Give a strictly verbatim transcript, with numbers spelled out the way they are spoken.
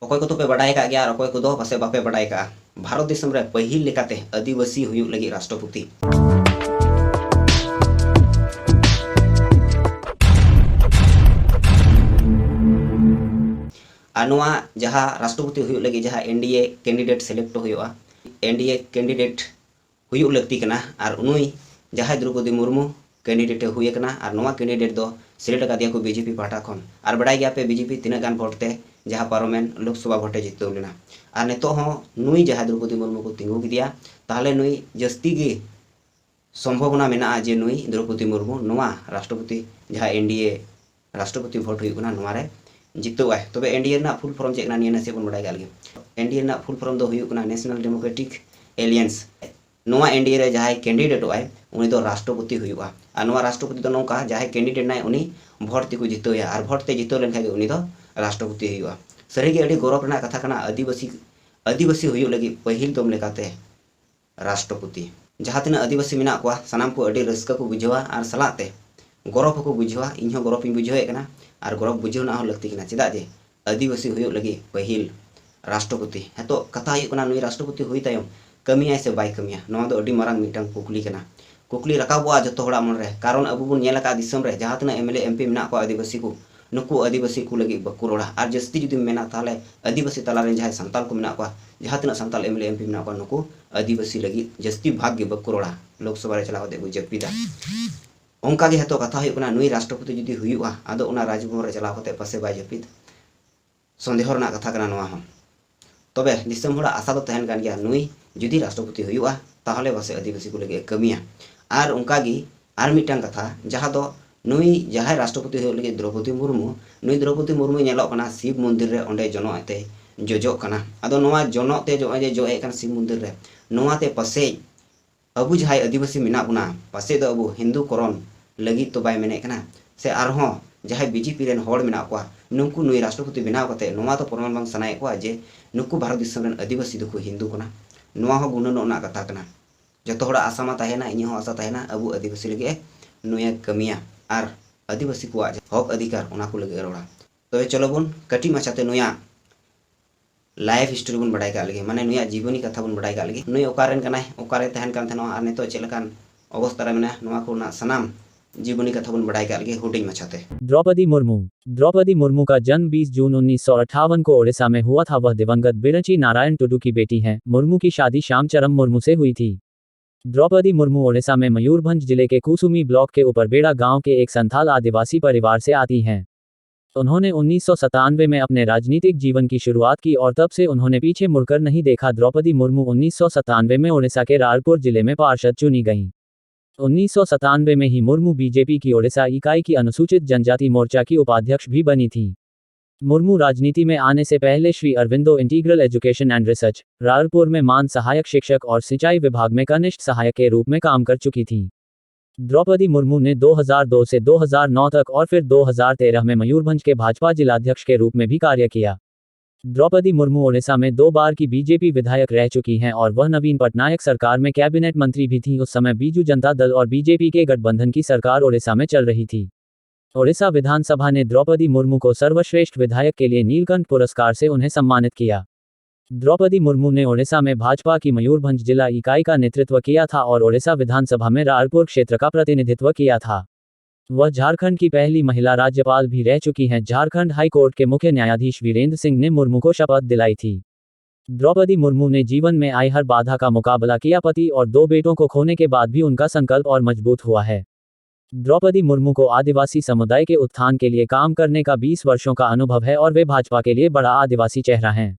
ᱚᱠᱚᱭ ᱠᱚᱫᱚ ᱯᱮ ᱵᱟᱰᱟᱭ ᱟᱠᱟᱫ ᱜᱮᱭᱟ ᱟᱨ ᱚᱠᱚᱭ ᱠᱚᱫᱚ ᱯᱟᱥᱮᱡ ᱵᱟᱯᱮ ᱵᱟᱰᱟᱭ ᱟᱠᱟᱫᱼᱟ, ᱵᱷᱟᱨᱚᱛ ᱫᱤᱥᱚᱢ ᱨᱮ ᱯᱟᱹᱦᱤᱞ ᱞᱮᱠᱟᱛᱮ ᱟᱹᱫᱤᱵᱟᱹᱥᱤ ᱦᱩᱭᱩᱜ ᱞᱟᱹᱜᱤᱫ ᱨᱟᱥᱴᱨᱚᱯᱚᱛᱤ᱾ ᱟᱨ ᱱᱚᱣᱟ ᱡᱟᱦᱟᱸ ᱨᱟᱥᱴᱨᱚᱯᱚᱛᱤ ᱦᱩᱭᱩᱜ ᱞᱟᱹᱜᱤᱫ ᱡᱟᱦᱟᱸ ᱮᱱᱰᱤᱮ ᱠᱮᱱᱰᱤᱰᱮᱴ ᱥᱤᱞᱮᱠᱴ ᱦᱩᱭᱩᱜᱼᱟ, ᱮᱱᱰᱤᱮ ᱠᱮᱱᱰᱤᱰᱮᱴ ᱦᱩᱭᱩᱜ ᱞᱟᱹᱠᱛᱤ ᱠᱟᱱᱟ᱾ ᱟᱨ ᱱᱩᱭ ᱡᱟᱦᱟᱸᱭ ᱫᱨᱚᱯᱚᱫᱤ ᱢᱩᱨᱢᱩ ᱠᱮᱱᱰᱤᱰᱮᱴ ᱮ ᱦᱩᱭ ᱟᱠᱟᱱᱟ, ᱟᱨ ᱱᱚᱣᱟ ᱠᱮᱱᱰᱤᱰᱮᱴ ᱫᱚ ᱥᱤᱞᱮᱠᱴ ᱟᱠᱟᱫᱮᱭᱟ ᱠᱚ ᱵᱤᱡᱮᱯᱤ ᱯᱟᱦᱴᱟ ᱠᱷᱚᱱ᱾ ᱟᱨ ᱵᱟᱰᱟᱭ ᱜᱮᱭᱟ ᱯᱮ ᱵᱤᱡᱮᱯᱤ ᱛᱤᱱᱟᱹᱜ ᱜᱟᱱ ᱵᱷᱳᱴ ᱛᱮ ᱡᱟᱦᱟᱸ ᱯᱟᱨᱚᱢᱮᱱ ᱞᱳᱠᱥᱚᱵᱷᱟ ᱵᱷᱳᱴ ᱮ ᱡᱤᱛᱟᱹᱣ ᱞᱮᱱᱟ᱾ ᱟᱨ ᱱᱤᱛᱚᱜ ᱦᱚᱸ ᱱᱩᱭ ᱡᱟᱦᱟᱸᱭ ᱫᱨᱚᱯᱚᱫᱤ ᱢᱩᱨᱢᱩ ᱠᱚ ᱛᱤᱸᱜᱩ ᱠᱮᱫᱮᱭᱟ, ᱛᱟᱦᱚᱞᱮ ᱱᱩᱭ ᱡᱟᱹᱥᱛᱤ ᱜᱮ ᱥᱚᱢᱵᱷᱚᱵᱚᱱᱟ ᱢᱮᱱᱟᱜᱼᱟ ᱡᱮ ᱱᱩᱭ ᱫᱨᱚᱯᱚᱫᱤ ᱢᱩᱨᱢᱩ ᱱᱚᱣᱟ ᱨᱟᱥᱴᱨᱚᱯᱚᱛᱤ ᱡᱟᱦᱟᱸ ᱮᱱᱰᱤᱮ ᱨᱟᱥᱴᱨᱚᱯᱚᱛᱤ ᱵᱷᱳᱴ ᱦᱩᱭᱩᱜ ᱠᱟᱱᱟ, ᱱᱚᱣᱟ ᱨᱮ ᱡᱤᱛᱟᱹᱣ ᱟᱭ᱾ ᱛᱚᱵᱮ ᱮᱱᱰᱤᱮ ᱨᱮᱱᱟᱜ ᱯᱷᱩᱞ ᱯᱷᱚᱨᱚᱢ ᱪᱮᱫ ᱠᱟᱱᱟ, ᱱᱤᱭᱟᱹ ᱱᱟᱥᱮ ᱵᱚᱱ ᱵᱟᱰᱟᱭ ᱠᱟᱜ ᱞᱮᱜᱮ᱾ ᱮᱱᱰᱤᱮ ᱨᱮᱱᱟᱜ ᱯᱷᱩᱞ ᱯᱷᱚᱨᱚᱢ ᱫᱚ ᱦᱩᱭᱩᱜ ᱠᱟᱱᱟ ᱱᱮᱥᱱᱟᱞ ᱰᱮᱢᱳᱠᱨᱮᱴᱤᱠ ᱮᱞᱤᱭᱮᱱᱥ᱾ ᱱᱚᱣᱟ ᱮᱱᱰᱤᱮ ᱨᱮ ᱡᱟᱦᱟᱸᱭ ᱠᱮᱱᱰᱤᱰᱮᱴᱚᱜ ᱟᱭ, ᱩᱱᱤ ᱫᱚ ᱨᱟᱥᱴᱨᱚᱯᱚᱛᱤ ᱦᱩᱭᱩᱜᱼᱟ᱾ ᱟᱨ ᱱᱚᱣᱟ ᱨᱟᱥᱴᱨᱚᱯᱚᱛᱤ ᱫᱚ ᱱᱚᱝᱠᱟ, ᱡᱟᱦᱟᱸᱭ ᱠᱮᱱᱰᱤᱰᱮᱴ ᱱᱟᱭ, ᱩᱱᱤ ᱵᱷᱳᱴ ᱛᱮᱠᱚ ᱡᱤᱛᱟᱹᱣ ᱮᱭᱟ, ᱟᱨ ᱵᱷᱳᱴ ᱛᱮ ᱡᱤᱛᱟᱹᱣ ᱞᱮᱱᱠᱷᱟᱱ ᱜᱮ ᱩᱱᱤ ᱫᱚ ᱨᱟᱥᱴᱨᱚᱯᱚᱛᱤ ᱦᱩᱭᱩᱜᱼᱟ᱾ ᱥᱟᱹᱨᱤᱜᱮ ᱟᱹᱰᱤ ᱜᱚᱨᱚᱵᱽ ᱨᱮᱱᱟᱜ ᱠᱟᱛᱷᱟ ᱠᱟᱱᱟ, ᱟᱹᱫᱤᱵᱟᱹᱥᱤ, ᱟᱹᱫᱤᱵᱟᱹᱥᱤ ᱦᱩᱭᱩᱜ ᱞᱟᱹᱜᱤᱫ ᱯᱟᱹᱦᱤᱞ ᱫᱚᱢ ᱞᱮᱠᱟᱛᱮ ᱨᱟᱥᱴᱨᱚᱯᱚᱛᱤ᱾ ᱡᱟᱦᱟᱸ ᱛᱤᱱᱟᱹᱜ ᱟᱹᱫᱤᱵᱟᱹᱥᱤ ᱢᱮᱱᱟᱜ ᱠᱚᱣᱟ, ᱥᱟᱱᱟᱢ ᱠᱚ ᱟᱹᱰᱤ ᱨᱟᱹᱥᱠᱟᱹ ᱠᱚ ᱵᱩᱡᱷᱟᱹᱣᱟ ᱟᱨ ᱥᱟᱞᱟᱜ ᱛᱮ ᱜᱚᱨᱚᱵᱽ ᱦᱚᱸᱠᱚ ᱵᱩᱡᱷᱟᱹᱣᱟ᱾ ᱤᱧ ᱦᱚᱸ ᱜᱚᱨᱚᱵᱽ ᱤᱧ ᱵᱩᱡᱷᱟᱹᱣᱮᱫ ᱠᱟᱱᱟ, ᱟᱨ ᱜᱚᱨᱚᱵᱽ ᱵᱩᱡᱷᱟᱹᱣ ᱨᱮᱱᱟᱜ ᱦᱚᱸ ᱞᱟᱹᱠᱛᱤ ᱠᱟᱱᱟ᱾ ᱪᱮᱫᱟᱜ ᱡᱮ ᱟᱹᱫᱤᱵᱟᱹᱥᱤ ᱦᱩᱭᱩᱜ ᱞᱟᱹᱜᱤᱫ ᱯᱟᱹᱦᱤᱞ ᱨᱟᱥᱴᱨᱚᱯᱚᱛᱤ᱾ ᱱᱤᱛᱚᱜ ᱠᱟᱛᱷᱟ ᱦᱩᱭᱩᱜ ᱠᱟᱱᱟ, ᱱᱩᱭ ᱨᱟᱥᱴᱨᱚᱯᱚᱛᱤ ᱦᱩᱭ ᱛᱟᱭᱚᱢ ᱠᱟᱹᱢᱤᱭᱟᱭ ᱥᱮ ᱵᱟᱭ ᱠᱟᱹᱢᱤᱭᱟ, ᱱᱚᱣᱟ ᱫᱚ ᱟᱹᱰᱤ ᱢᱟᱨᱟᱝ ᱢᱤᱫᱴᱟᱝ ᱠᱩᱠᱞᱤ ᱠᱟᱱᱟ᱾ ᱠᱩᱠᱞᱤ ᱨᱟᱠᱟᱵᱚᱜᱼᱟ ᱡᱚᱛᱚ ᱦᱚᱲᱟᱜ ᱢᱚᱱᱮ ᱨᱮ, ᱠᱟᱨᱚᱱ ᱟᱵᱚ ᱵᱚᱱ ᱧᱮᱞ ᱟᱠᱟᱫ ᱫᱤᱥᱚᱢ ᱨᱮ ᱡᱟᱦᱟᱸ ᱛᱤᱱᱟᱹᱜ ᱮᱢᱮᱞᱮ ᱮᱢᱯᱤ ᱢᱮᱱᱟᱜ ᱠᱚᱣᱟ ᱟᱹᱫᱤᱵᱟᱹᱥᱤ ᱠᱚ, ᱱᱩᱠᱩ ᱟᱹᱫᱤᱵᱟᱹᱥᱤ ᱠᱚ ᱞᱟᱹᱜᱤᱫ ᱵᱟᱠᱚ ᱨᱚᱲᱟ᱾ ᱟᱨ ᱡᱟᱹᱥᱛᱤ ᱡᱩᱫᱤᱢ ᱢᱮᱱᱟ, ᱛᱟᱦᱚᱞᱮ ᱟᱹᱫᱤᱵᱟᱹᱥᱤ ᱛᱟᱞᱟᱨᱮᱱ ᱡᱟᱦᱟᱸᱭ ᱥᱟᱱᱛᱟᱲ ᱠᱚ ᱢᱮᱱᱟᱜ ᱠᱚᱣᱟ, ᱡᱟᱦᱟᱸ ᱛᱤᱱᱟᱹᱜ ᱥᱟᱱᱛᱟᱲ ᱮᱢᱮᱞᱮ ᱮᱢᱯᱤ ᱢᱮᱱᱟᱜ ᱠᱚᱣᱟ, ᱱᱩᱠᱩ ᱟᱹᱫᱤᱵᱟᱹᱥᱤ ᱞᱟᱹᱜᱤᱫ ᱡᱟᱹᱥᱛᱤ ᱵᱷᱟᱜᱽ ᱜᱮ ᱵᱟᱠᱚ ᱨᱚᱲᱟ, ᱞᱳᱠᱥᱚᱵᱷᱟ ᱨᱮ ᱪᱟᱞᱟᱣ ᱠᱟᱛᱮ ᱠᱚ ᱡᱟᱹᱯᱤᱫᱟ᱾ ᱚᱱᱠᱟ ᱜᱮ ᱱᱤᱛᱚᱜ ᱠᱟᱛᱷᱟ ᱦᱩᱭᱩᱜ ᱠᱟᱱᱟ, ᱱᱩᱭ ᱨᱟᱥᱴᱨᱚᱯᱚᱛᱤ ᱡᱩᱫᱤ ᱦᱩᱭᱩᱜᱼᱟ, ᱟᱫᱚ ᱚᱱᱟ ᱨᱟᱡᱽᱵᱷᱚᱵᱚᱱ ᱨᱮ ᱪᱟᱞᱟᱣ ᱠᱟᱛᱮ ᱯᱟᱥᱮ ᱵᱟᱭ ᱡᱟᱹᱯᱤᱫ? ᱥᱚᱱᱫᱮᱦᱚ ᱨᱮᱱᱟᱜ ᱠᱟᱛᱷᱟ ᱠᱟᱱᱟ ᱱᱚᱣᱟ ᱦᱚᱸ᱾ ᱛᱚᱵᱮ ᱫᱤᱥᱚᱢ ᱦᱚᱲᱟᱜ ᱟᱥᱟ ᱫᱚ ᱛᱟᱦᱮᱱ ᱠᱟᱱ ᱜᱮᱭᱟ, ᱱᱩᱭ ᱡᱩᱫᱤ ᱨᱟᱥᱴᱨᱚᱯᱚᱛᱤ ᱦᱩᱭᱩᱜᱼᱟ, ᱛᱟᱦᱚᱞᱮ ᱯᱟᱥᱮ ᱟᱹᱫᱤᱵᱟᱹᱥᱤ ᱠᱚ ᱞᱟᱹᱜᱤᱫ ᱮ ᱠᱟᱹᱢᱤᱭᱟ᱾ ᱟᱨ ᱚᱱᱠᱟ ᱜᱮ ᱟᱨ ᱢᱤᱫᱴᱟᱝ ᱠᱟᱛᱷᱟ, ᱡᱟᱦᱟᱸ ᱫᱚ ᱱᱩᱭ ᱡᱟᱦᱟᱸᱭ ᱨᱟᱥᱴᱨᱚᱯᱚᱛᱤ ᱦᱩᱭᱩᱜ ᱞᱟᱹᱜᱤᱫ ᱫᱨᱚᱯᱚᱫᱤ ᱢᱩᱨᱢᱩ, ᱱᱩᱭ ᱫᱨᱚᱯᱚᱫᱤ ᱢᱩᱨᱢᱩᱭ ᱧᱮᱞᱚᱜ ᱠᱟᱱᱟ ᱥᱤᱵ ᱢᱚᱱᱫᱤᱨ ᱨᱮ ᱚᱸᱰᱮ ᱡᱚᱱᱚᱜ ᱛᱮ ᱡᱚᱡᱚᱜ ᱠᱟᱱᱟ᱾ ᱟᱫᱚ ᱱᱚᱣᱟ ᱡᱚᱱᱚᱜ ᱛᱮ ᱱᱚᱜᱼᱚᱭ ᱡᱮ ᱡᱚᱜ ᱮᱫ ᱠᱟᱱ ᱥᱤᱵ ᱢᱚᱱᱫᱤᱨ ᱨᱮ, ᱱᱚᱣᱟᱛᱮ ᱯᱟᱥᱮᱡ ᱟᱵᱚ ᱡᱟᱦᱟᱸᱭ ᱟᱹᱫᱤᱵᱟᱹᱥᱤ ᱢᱮᱱᱟᱜ ᱵᱚᱱᱟ, ᱯᱟᱥᱮᱡ ᱫᱚ ᱟᱵᱚ ᱦᱤᱱᱫᱩ ᱠᱚᱨᱚᱱ ᱞᱟᱹᱜᱤᱫ ᱫᱚ ᱵᱟᱭ ᱢᱮᱱᱮᱫ ᱠᱟᱱᱟ, ᱥᱮ ᱟᱨᱦᱚᱸ ᱡᱟᱦᱟᱸᱭ ᱵᱤᱡᱮᱯᱤ ᱨᱮᱱ ᱦᱚᱲ ᱢᱮᱱᱟᱜ ᱠᱚᱣᱟ, ᱱᱩᱠᱩ ᱱᱩᱭ ᱨᱟᱥᱴᱨᱚᱯᱚᱛᱤ ᱵᱮᱱᱟᱣ ᱠᱟᱛᱮ ᱱᱚᱣᱟ ᱫᱚ ᱯᱨᱚᱢᱟᱱ ᱵᱟᱝ ᱥᱟᱱᱟᱭᱮᱫ ᱠᱚᱣᱟ ᱡᱮ ᱱᱩᱠᱩ ᱵᱷᱟᱨᱚᱛ ᱫᱤᱥᱚᱢ ᱨᱮᱱ ᱟᱹᱫᱤᱵᱟᱹᱥᱤ ᱫᱚᱠᱚ ᱦᱤᱱᱫᱩ ᱠᱟᱱᱟ? ᱱᱚᱣᱟ ᱦᱚᱸ ᱜᱩᱱᱟᱹᱱᱚᱜ ᱨᱮᱱᱟᱜ ᱠᱟᱛᱷᱟ ᱠᱟᱱᱟ᱾ ᱡᱚᱛᱚ ᱦᱚᱲᱟᱜ ᱟᱥᱟ ᱢᱟ ᱛᱟᱦᱮᱱᱟ, ᱤᱧᱟᱹᱜ ᱦᱚᱸ ᱟᱥᱟ ᱛᱟᱦᱮᱱᱟ, ᱟᱵᱚ ᱟᱹᱫᱤᱵᱟᱹᱥᱤ ᱞᱟᱹᱜᱤᱫ ᱮ ᱱᱩᱭᱮ ᱠᱟᱹᱢᱤᱭᱟ ᱟᱨ ᱟᱹᱫᱤᱵᱟᱹᱥᱤ ᱠᱚᱣᱟᱜ ᱦᱚᱠ ᱚᱫᱷᱤᱠᱟᱨ, ᱚᱱᱟ ᱠᱚ ᱞᱟᱹᱜᱤᱫ ᱮ ᱨᱚᱲᱟ᱾ ᱛᱚᱵᱮ ᱪᱚᱞᱚ ᱵᱚᱱ ᱠᱟᱹᱴᱤᱡ ᱢᱟᱪᱷᱟᱛᱮ ᱱᱩᱭᱟᱜ ᱞᱟᱭᱤᱯᱷ ᱥᱴᱳᱨᱤ ᱵᱚᱱ ᱵᱟᱰᱟᱭ ᱠᱟᱜ ᱞᱮᱜᱮ, ᱢᱟᱱᱮ ᱱᱩᱭᱟᱜ ᱡᱤᱵᱚᱱᱤ ᱠᱟᱛᱷᱟ ᱵᱚᱱ ᱵᱟᱰᱟᱭ ᱠᱟᱜ ᱞᱮᱜᱮ, ᱱᱩᱭ ᱚᱠᱟᱨᱮᱱ ᱠᱟᱱᱟᱭ, ᱚᱠᱟᱨᱮ ᱛᱟᱦᱮᱱ ᱠᱟᱱ ᱛᱟᱦᱮᱱᱟ ᱟᱨ ᱱᱤᱛᱚᱜ ᱪᱮᱫ ᱞᱮᱠᱟᱱ ᱚᱵᱚᱥᱛᱟ ᱨᱮ ᱢᱮᱱᱟᱭᱟ, ᱱᱚᱣᱟ ᱠᱚᱨᱮᱱᱟᱜ ᱥᱟᱱᱟᱢ ᱡᱤᱵᱚᱱᱤ ᱠᱟᱛᱷᱟ ᱵᱚᱱ ᱵᱟᱰᱟᱭ ᱠᱟᱜ ᱞᱮᱜᱮ ᱦᱩᱰᱤᱧ ᱢᱟᱪᱷᱟᱛᱮ᱾ द्रौपदी मुर्मू। द्रौपदी मुर्मू का जन्म बीस जून उन्नीस सौ अट्ठावन को ओडिशा में हुआ था। वह दिवंगत बिरंची नारायण टुडू की बेटी हैं। मुर्मू की शादी श्यामचरम मुर्मू से हुई थी। द्रौपदी मुर्मू ओडिशा में मयूरभंज जिले के कुसुमी ब्लॉक के ऊपर बेड़ा गांव के एक संथाल आदिवासी परिवार से आती हैं। उन्होंने उन्नीस सौ सत्तानवे में अपने राजनीतिक जीवन की शुरुआत की और तब से उन्होंने पीछे मुड़कर नहीं देखा। द्रौपदी मुर्मू उन्नीस सौ सत्तानवे में ओडिशा के रायपुर जिले में पार्षद चुनी गईं। उन्नीस सौ सत्तानवे में ही मुर्मू बीजेपी की ओडिशा इकाई की अनुसूचित जनजाति मोर्चा की उपाध्यक्ष भी बनी थीं। मुर्मू राजनीति में आने से पहले Shri Aurobindo integral education and research, Raipur में मान सहायक शिक्षक और सिंचाई विभाग में कनिष्ठ सहायक के रूप में काम कर चुकी थीं। द्रौपदी मुर्मू ने दो हज़ार दो से दो हज़ार नौ तक और फिर दो हज़ार तेरह में मयूरभंज के भाजपा जिलाध्यक्ष के रूप में भी कार्य किया। द्रौपदी मुर्मू ओडिशा में दो बार की बीजेपी विधायक रह चुकी हैं और वह नवीन पटनायक सरकार में कैबिनेट मंत्री भी थीं। उस समय बीजू जनता दल और बीजेपी के गठबंधन की सरकार ओडिशा में चल रही थी। ओडिशा विधानसभा ने द्रौपदी मुर्मू को सर्वश्रेष्ठ विधायक के लिए नीलकंठ पुरस्कार से उन्हें सम्मानित किया। द्रौपदी मुर्मू ने ओडिशा में भाजपा की मयूरभंज जिला इकाई का नेतृत्व किया था और ओडिशा विधानसभा में रायपुर क्षेत्र का प्रतिनिधित्व किया था। वह झारखंड की पहली महिला राज्यपाल भी रह चुकी हैं। झारखंड हाई कोर्ट के मुख्य न्यायाधीश वीरेंद्र सिंह ने मुर्मू को शपथ दिलाई थी। द्रौपदी मुर्मू ने जीवन में आई हर बाधा का मुकाबला किया। पति और दो बेटों को खोने के बाद भी उनका संकल्प और मजबूत हुआ है। द्रौपदी मुर्मू को आदिवासी समुदाय के उत्थान के लिए काम करने का बीस वर्षों का अनुभव है और वे भाजपा के लिए बड़ा आदिवासी चेहरा हैं।